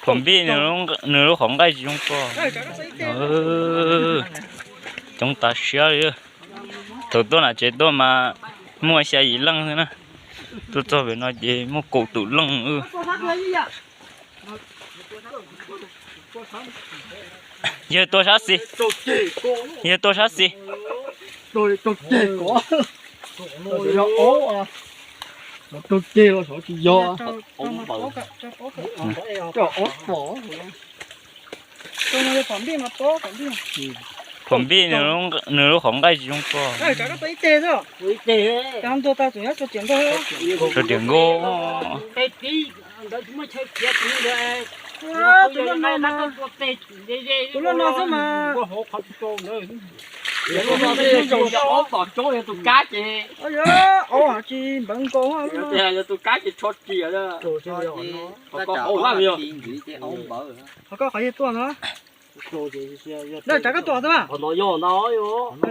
Phom npij, nws lub qhov nqaij tsis zoo koj. Coob tas siab li. Thaum tuaj nram tsev tuaj mas muaj xya yim leej xwb na. Tuaj txog pem no ces muaj kaum tawm leej. Yawg tua sab xis, yawg tua sab xis. Raug ceg los xyov tsis yog. Phom npij, nws lub qhov nqaij tsis zoo koj. Tso riam nkauj. Tus loj no xwb mas. Tom coob yog tus kab ces, yog tus kab ces tsho ris. Qhov koj qhov yawg tuaj no. Dawj Tsav koj tuaj xwb mas.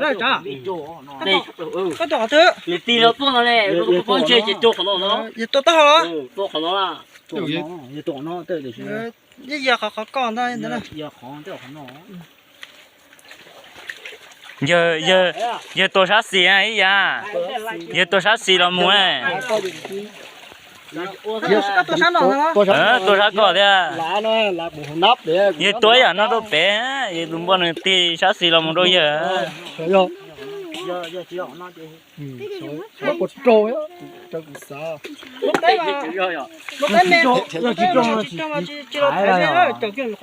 Dawj Tsav, koj tuaj qhov twg? Yawg tuaj taub hau los? Yawg qhov qhov koj ntag. Yawg tua sab xis ib yam, yawg tua sab xis los mus. Tua sab koj thiab. Yawg tua ib yam no rau pem, yawg tus npoj nws tig sab xis los mus rau yawg.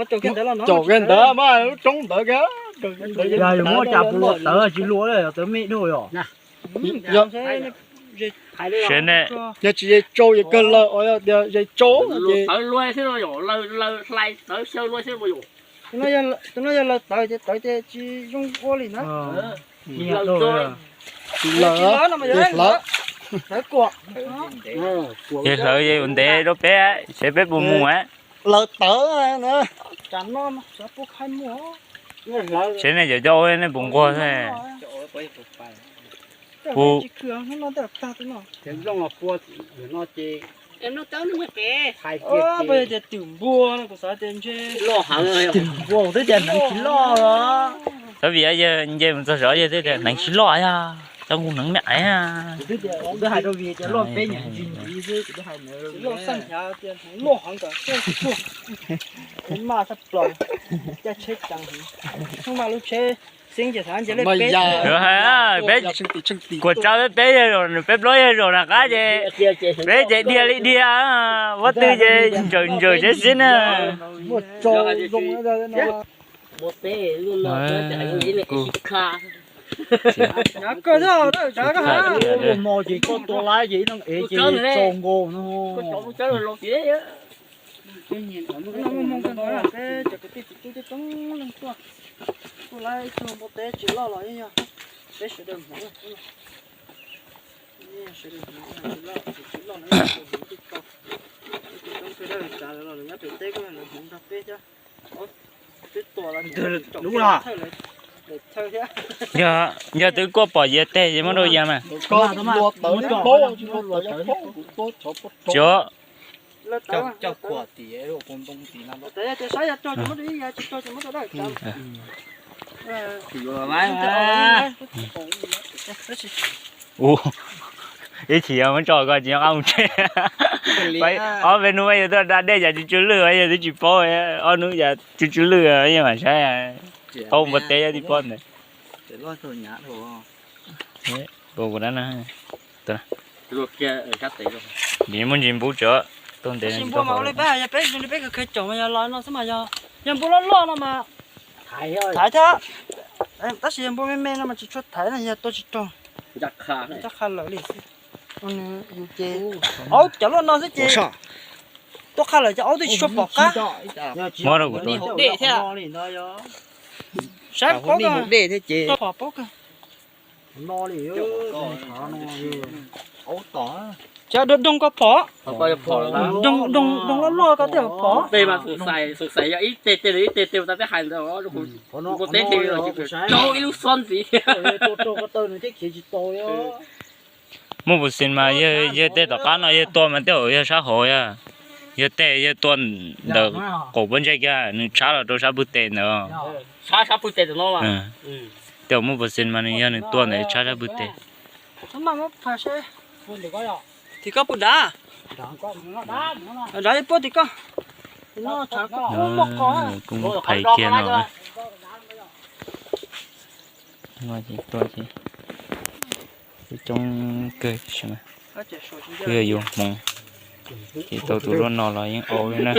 Caum kiag ntawd mas lub roob ntawd kiag. Yog yus muab cas puas luam tawv tsis luam li, yog tawv me dhau yom. Yog tsis ze tsau yog kawg lawm, os yog tias ze tsau ces. Tus no yog lawv tawv ces tawv ces tsis zoo ua li na. Tsis lawv no mas yog hlawv. Hlawv kuam. Ces hlawv ces yuav ntev rau peb seb peb puas mus. Lawv tawv na. Seb nej cov coj ua nej puas nquag xwb. Puas tias twm npua, kuv xav tias ntshe twm npua twb tias hneev tsis loj. Txawm vim yawg nce mus txog saud yawg twb tias hneev tsis loj yog tau nqus hneev me ais. Kuv twb hais rau vim tias loj peb nyuag ntsis ntsis xwb, kuv twb hais ntawd rau vim. Loj xaj nchav tias hneev loj heev kom txog tsis tuaj. Maj tshaj plaws, caij tsheb ceev heev, maj lub tsheb xeeb ces xav nce lej peb. Peb kuas tsa peb peb yawg zaum, peb plaub yawg zaum nram qab ces peb ces dhia li dhia, pob tw ces ntsawm ntsawm tsheb xwb na. Ua no ces koj tua laib ces ib leeg ev ces tso nkaus no. Peb cov kwv tij txiv tub coob coob leej tuaj, tuaj laib ib tug npua teb tsis loj los yeej yog peb sawv daws hmoov, sawv daws hmoov tsis loj, tsis loj los yeej yog hmoov tij tau. Peb cov coob peb dab tsav lawv los lawv nyob pem teb kuj lawv hmoov nrog peb thiab. Twb tua lawv thawj lawv thawj thiab. Yog, yog twb kuaj pom yias teg ces muab rau yias mas. Tsis, coj khuam tim ntoo tim no. Saib yog rau ces muab rau ib yam, tsis rau ces muab rau dawj tsav. Ib chim muab tso koj tsis nyob qab mus tsev. Ob peb hnub yog tuaj da dej cas tsw tsw lwj, yog twb tsis paub, ob hnub cas tsw tsw lwj, yeej mam saib. Paub npua teb yog tib pob ntawd. Npua kuv dab na. Vim muaj ntsis npub tso, tuaj ntev tsis tau. Peb zoo li peb khaws caum mas yog los no xwb mas yog, yog npua loj loj no mas thaiv thiab. Tab sis yog npua me me no mas tsis tshua thaiv no, yog tua tsis raug, ncaj qha lawm li xwb. Yus ces aub cov luaj no xwb ces tua qha lawm ces aub twb tsis tshua pom qab. Muab rau kuv tua. Saib paub kawg, paub kawg. Cov doog koj phom, doog loj loj koj tej phom. Muaj puas xis mas yawg tej tom qab no yawg tua mas tej zaum yog sab hauv yog. Yog tej yog tua ntawm qaum pob ntseg kiag nws tshab los rau sab pwg tes ntawd. Tshab sab pwg tes ntawm no. Tej uas muaj pos xes mas nws yog nws tua ntawd tshab sab pwg tes. Tim koj puas dav? Dav puab tim koj. Kuv muab phais kiag no. Tua ces coob kawg, yog yuav hmoov ces tau tus luaj no los yeej au li na.